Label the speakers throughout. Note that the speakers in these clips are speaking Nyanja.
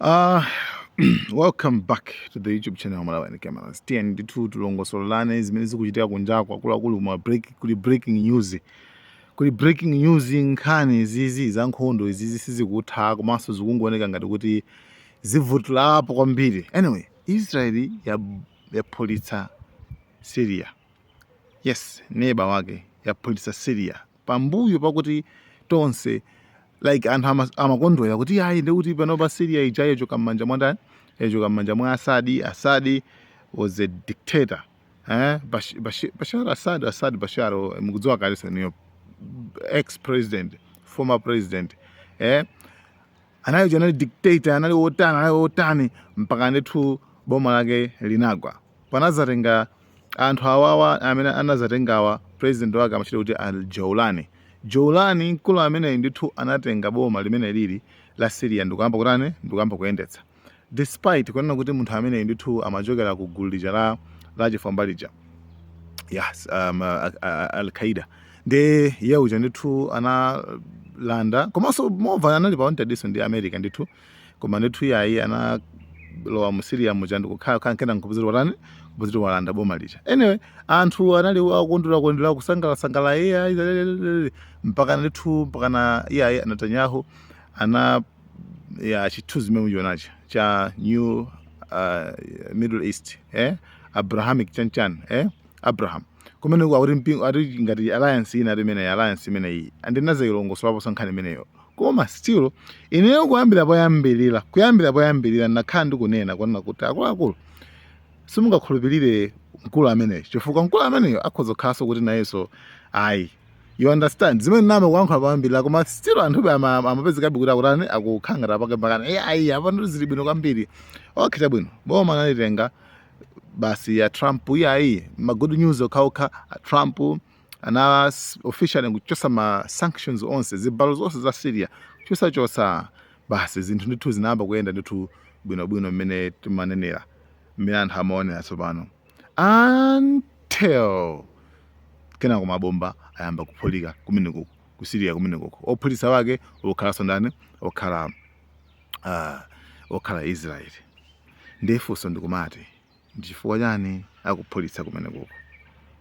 Speaker 1: Welcome back to the YouTube channel Malawi and Cameras. Tiyeni ndithu tilongosololane zimene zikuchitika kunjaku, akuluakulu. Ma break, kuli breaking news, kuli breaking news. Nkhani izizi za nkhondo izizi sizikutha, komanso zikungooneka ngati kuti zivutirapo kwambiri. Anyway, Israeli yaphulitsa Syria. Yes, neighbor wake yaphulitsa Syria pambuyo pakuti tonse, like, anthu amakondwera kuti ayi, ndikuti pano pa Syria ija yachoka m'manja mwa ndani? Yachoka m'manja mwa Assad. Assad was a dictator, eh? Bashar Assad, Assad Bashar, mukudziwa kale seniyo, ex president, former president, eh? Anali anali dictator, anali wotani, anali wotani, mpaka ndithu boma lake linagwa. Panazatenga anthu awawa amene anazatengawa, president wake amachita kuti Al Jolani. Jolani, mkulu amene ndithu anatenga boma limene lili la Syria ndikuyamba kutani? Ndikuyamba kuyendetsa, despite kunena kuti munthu amene ndithu amachokera ku gulu lija la chifwamba lija, yes, Al Qaeda. Ndi iye uja ndithu analanda, komanso mova anali pa wanted ndi America ndithu. Koma ndithu iyayi, analowa mu Syria muja ndikukhala kankena nkupezera watani, kupezera walanda boma lija. Anyway, anthu anali akondwera kondwera, kusangala iya, mpaka ndithu mpakana iyayi, Netanyahu ana ya chithunzi chimene muchionachi cha new Middle East, eh? Abrahamic chanchan, eh? Abraham kumene akuti mpingo ati ngati alliance ina imene alliance imeneyi andinazayilongosolapo nkhani imeneyo. Koma still ineyo kuyambira poyambirira ndakhala ndikunena kunena kuti, akuluakulu, simungakhulupirire mkulu ameneyo, chifukwa mkulu ameneyo akhoza kukhalanso kuti nayenso ayi. You understand zimene nama kuyankhula poyambirira? Koma still anthube amapezekabe kuti akutani, akukhangata pake pakana, eh, ayi, apa ndo zili bwino kwambiri. Okay, chabwino, boma analitenga basi ya Trump. Iyayi, ma good news okhaokha. Trump ana officially kuchosa ma sanctions onse, zibalo zonse za Syria kuchosachosa basi. Zinthu ndithu zinayamba kuyenda ndithu bwinobwino mmene timanenera, mmene anthu amaonera tsopano, until kenako mabomba ayamba kuphulika kumenekuku ku Syria kumenekuku. Ophulitsa wake okhalanso ndani? Okhala Israel. Ndifunso ndikumati, ndichifukwa chani akuphulitsa kumenekuku?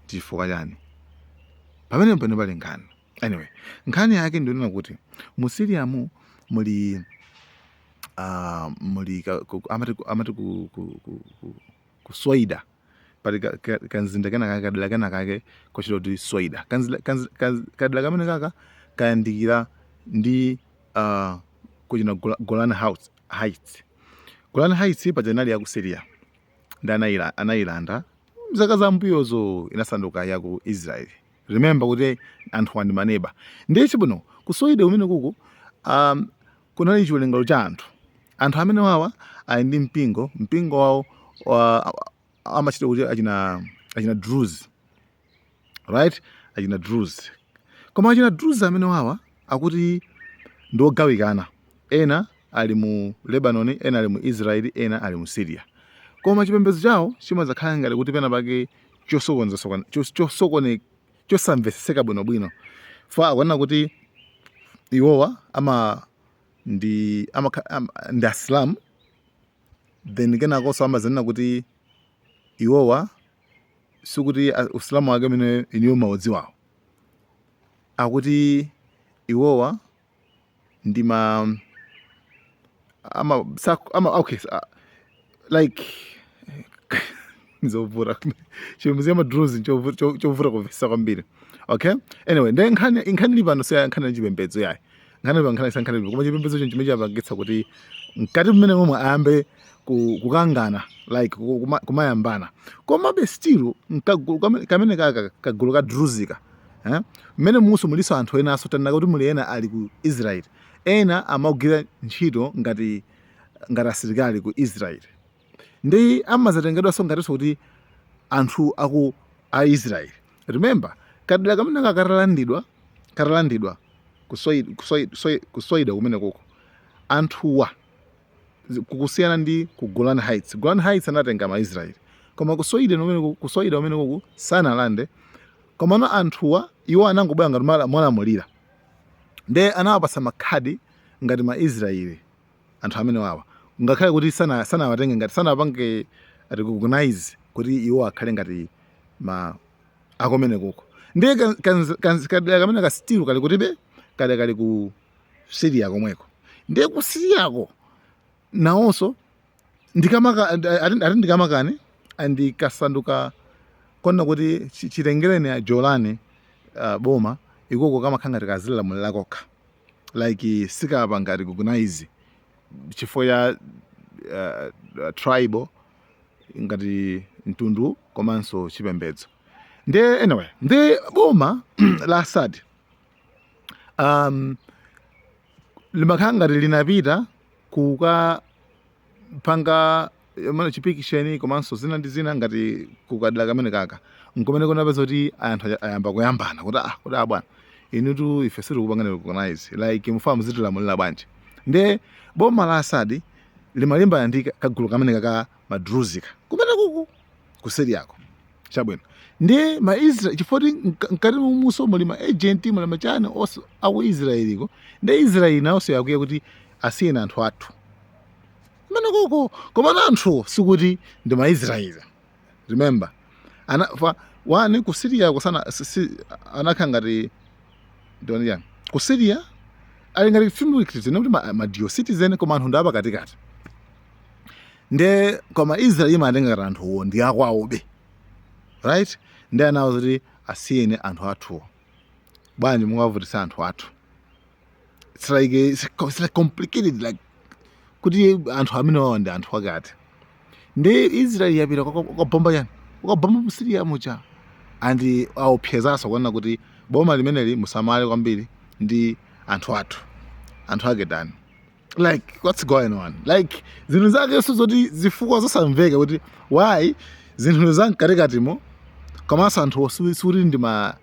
Speaker 1: Ndichifukwa chani? Pamene pano pali nkhani. Anyway, nkhani yake ndionena kuti mu Syriamu muli amati ku Swaida, pali kanzinda kena kake, kadera kena kake kochita kuti Swaida. Kadera kamene kaka kayandikira ndi kuchina Golan House Heights. Golan Heights paja inali ya ku Syria, ndi anayilanda mzaka zambuyozo, inasanduka ya ku Israel. Remember kuti anthu andi maneba. Ndiye chabwino, ku Swaida kumene kuku kunali chiwerengero cha anthu. Anthu amene wawa ali ndi mpingo, mpingo wawo amachita kuti achina Druze, right? Achina Druze. Koma achina Druze amene wawa akuti ndi ogawikana: ena ali mu Lebanon, ena ali mu Israel, ena ali mu Syria. Koma chipembedzo chawo chimadzakhala ngati kuti pena pake chosokone, chosamvetsetseka bwinobwino. Fa akuona kuti iwowa ama ndi ama, ndi Asilamu, then kenakonso amazanena kuti iwowa sikuti usilamu wake umene iniwo maudziwawo. Akuti iwowa ndi ma ama, ama, okay, like nzovuta, chipembedzo cha Madruzi chovuta kumvetsa kwambiri. Okay, anyway, nde nkhani ili pano siya nkhani ya chipembedzo yayi. Nkhani ili pano, nkhani nkhani ili, koma chipembedzo cho chimene chapangitsa kuti mkati mmene momwe ayambe kukangana, like kumayambana. Komabe still mkagulu kamene kaka kagulu ka Druzika, eh? Mmene muso muliso anthu enanso, tanena kuti muli ena ali ku Israel, ena amagwira ntchito ngati asilikali ku Israel, ndi amazatengedwanso ngatinso kuti anthu aku a Israel. Remember, kadera kamene katalandidwa ku Swaida kumene kuko, anthuwa kukusiyana ndi ku Golan Heights. Golan Heights anatenga ma Israel, koma ku Swaida kumene kuku sanalande. Komano anthuwa iwo anangobwera ngati mwalamulira, nde anawapatsa makhadi ngati ma Israeli anthu amene wawa. Ngakhale kuti sanawatenge ngati, sanapange recognize kuti iwo akhale ngati ma akomene kuko. Ndiye kadera kamene ka still kali kutibe, kali kali ku Syria komweko. Ndiye ku Syriako nawonso ndikamaka ati ndikamakani andikasanduka kona kuti chitengereni a Jolani boma ikoko kamakhala ngati kazilamulira kokha, like sikapanga recognize chifukwa cha tribal, ngati mtundu komanso chipembedzo. Ndiye anyway, ndi boma la Assad limakhala ngati linapita kukapanga mana chipikisheni komanso zina ndi zina ngati kukadala kamene kaka, nkumene kunapeza kuti anthu ayamba kuyambana kuti, ah, kuti, "Ah bwana, inutu ife sitikupangani recognize, like mufuna muzitilamulira bwanji?" Ndiye boma la Assad limalimbana ndi kagulu kamene kaka Madruzika kumene kuku ku Syriako. Chabwino, ndi ma Israel, chifukwa kuti mkati mumuso muli ma agent, muli machani onse aku Israeliko. Ndi Israel nawonso yakwiya kuti asiyeni anthu athu kumene koko. Komano anthu sikuti ndi ma Israel. Remember, ana fa one ku Syria kusana si, anakhala ngati ndione chani, ku Syria ali ngati citizen, kuti ma dual citizen, koma anthu ndi apakatikati. Nde koma Israel imatenga ngati anthuwo ndi akwawobe, right? Ndi anawo kuti asiyeni anthu athuwo, bwanji mungavutisa anthu athu? It's like complicated, like kuti anthu amene wawa ndi anthu akati. Ndi Israel yapita kukabomba chani, kukabomba mu Syria mucha, and aopsezanso kuona kuti boma limeneli musamale kwambiri ndi anthu athu. Anthu ake tani? Like, what's going on? Like, zinthu zake zoti zifukwa zosamveka kuti why zinthu zamkatikatimo, komanso anthu sikuti ndi ma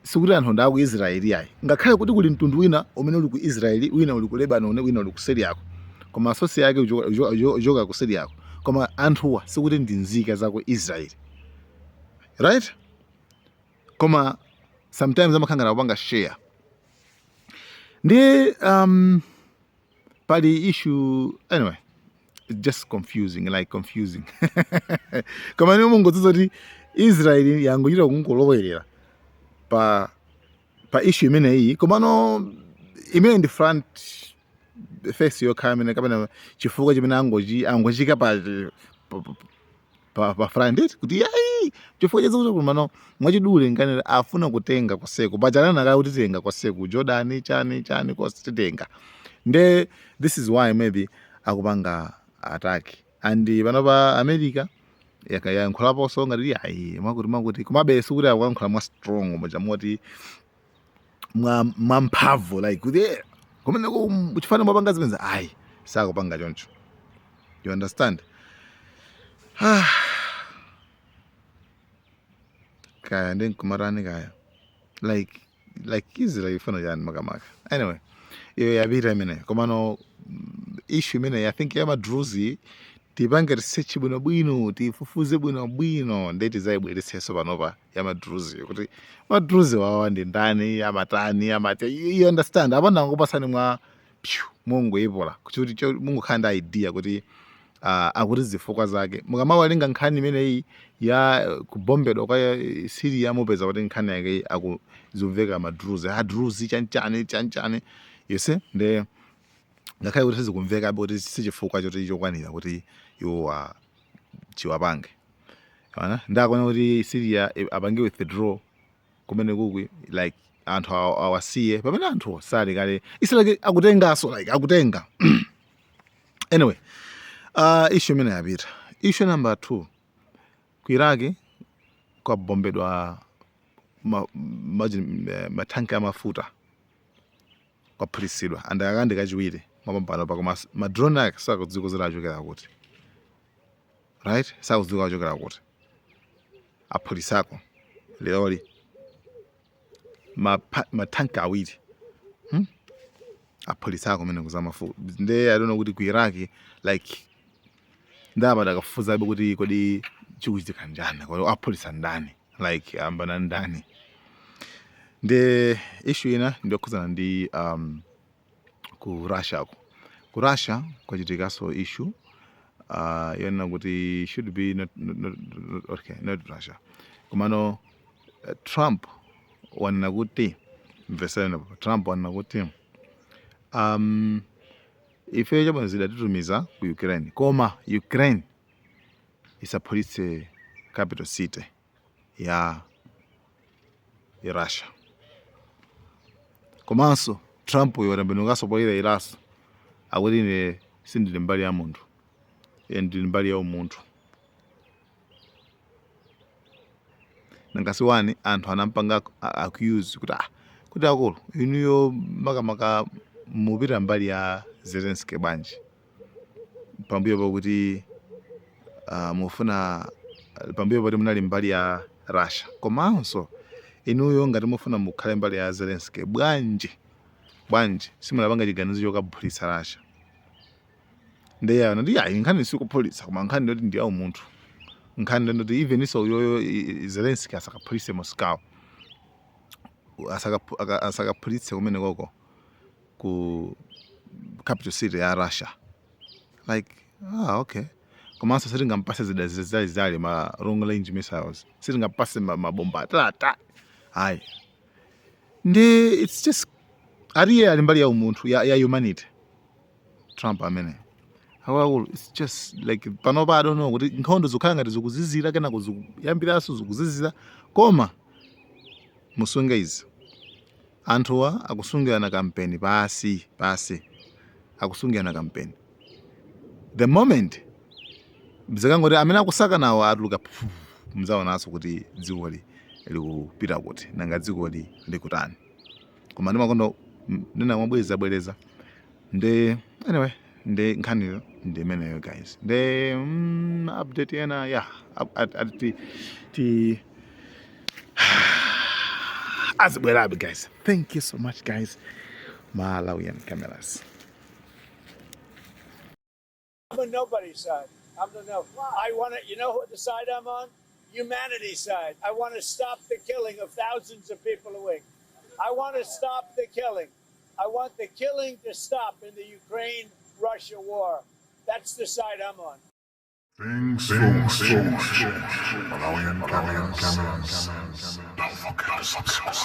Speaker 1: sikuti anthu ndi aku Israeli ayi, ngakhale kuti kuli mtundu wina umene uli ku Israeli, wina uli ku Lebanon, wina uli ku Syriako, koma source yake uchoka ku Syriako, koma anthuwa sikuti ndi nzika za ku Israeli, right? Koma sometimes amakhala ngati akupanga share. Ndi pali issue. Anyway, it's just confusing, like confusing. Koma ni mungodziwa kuti Israeli yangochita kungolowerera pa issue imeneyi. Komano imene ndi front face yokha imene kapena chifukwa chimene angochika pa front kuti yayi, chifukwa chazakuti kumano mwachidule nganira afuna kutenga koseko pachalana kale kuti tenga koseko Jordan, chani chani, kose titenga. Nde this is why maybe akupanga attack. And pano pa America yakayankhulaponso ngati yayi, mwakuti mwakuti, komabe sikuti akuyankhula mwa strong moja moti mwa mphamvu, like kuti kumene chifana mwapanga zimene ayi, sakupanga choncho, you understand? Ah. Kaya ndi nkumatani kaya, like Israel ifuna chani makamaka? Anyway, iyo yapita imeneyo. Komano issue imeneyi, I think yamadruzi, tipange research bwinobwino, tifufuze bwinobwino, ndi tizayibweretsenso panopa yamadruzi, kuti madruzi wawa ndi ndani, amatani, amati, you understand? Apa ndangopasani mwa pyu, mungoyipola kuti mungokhala ndi idea kuti akuti zifukwa zake. Mukamawerenga nkhani imeneyi ya kubombedwa kwa Syria, mupeza kuti nkhani yake akuzimveka madruzi, adruzi chanchani chanchani, you see? Nde ngakhale kuti sizikumvekabe kuti sichifukwa choti chokwanira kuti iwo chiwapange. Ona, ndakuona kuti Syria apange withdraw kumene kukwi, like anthu awasiye pamene anthu sali kale. It's like akutengaso, like akutenga. Anyway, issue imene yapita. Issue number 2, ku Iraq kwabombedwa matanki amafuta, kwaphulitsidwa, and akandi kachiwiri mwapampano pa. Koma madrone ake sakudziwa zoti achokera kuti, right? Sakudziwa achokera kuti. Aphulisako leroli matanki awiri, Aphulisako kumene kuzamafuta. Nde I don't know kuti ku Iraq, like ndapa ndakafufuzabe kuti kodi chikuchitika njani, kodi aphulisa ndani, like ambana ndani? Nde issue ina ndiyokhudzana ndi ku Russia. Ku Ku Russia kwachitikanso issue yonena kuti should be not, not, not, okay, not Russia, komano Trump wanena kuti, mvesereni, Trump wanena kuti ife chabwino zida titumiza ku Ukraine, koma Ukraine isaphulitse capital city ya Russia. Komanso Trump watembenukanso poyera iraso, akuti ine sindili mbali ya munthu, ine ndili mbali ya umunthu. Nangasi wani anthu anampanga accuse kuti kuti akulu inuyo makamaka mupita mbali ya Zelensky bwanji, pambuyo pakuti mufuna, pambuyo poti munali mbali ya Russia, komanso inuyo ngati mufuna mukhale mbali ya Zelensky, bwanji simunapanga chiganizo chokaphulitsa Russia? Ndiye anati ayi, nkhani sikuphulitsa, koma nkhani ndoti ndi ya umunthu, nkhani ndoti even so uyoyo Zelensky asakaphulitse Moscow, asakaphulitse kumene koko ku capital city ya Russia. Like, ah, okay, komanso sitingampase zida zitalizitali, ma long range missiles, sitingampase mabomba atata ayi. Ndi it's just ariye ali mbali ya umunthu, ya humanity, Trump amene akuluakulu. It's just like panopa I don't know kuti nkhondo zikukhala ngati zikuzizira, kenako zikuyambiranso zikuzizira, koma musunge izi, anthuwa akusungirana kampeni pasi pasi, akusungirana kampeni. The moment zikangoti amene akusaka nawo atuluka, mudzaonanso kuti dzikoli likupita kuti, nanga dzikoli likutani. Koma ndimakonda nena mwabwereza bwereza. Ndi anyway, ndi nkhaniyo ndi imeneyo guys. Ndi update ena ya ti ti azibwerabe guys. Thank you so much guys, Malawian Cameras.
Speaker 2: I'm on nobody's side. I'm the no. I want to. You know what the side I'm on? Humanity's side. I want to stop the killing of thousands of people a week. I want to stop the killing. I want the killing to stop in the Ukraine-Russia war. That's the side I'm on.
Speaker 3: Thanks so much. Malawian Cameras. Don't forget to subscribe.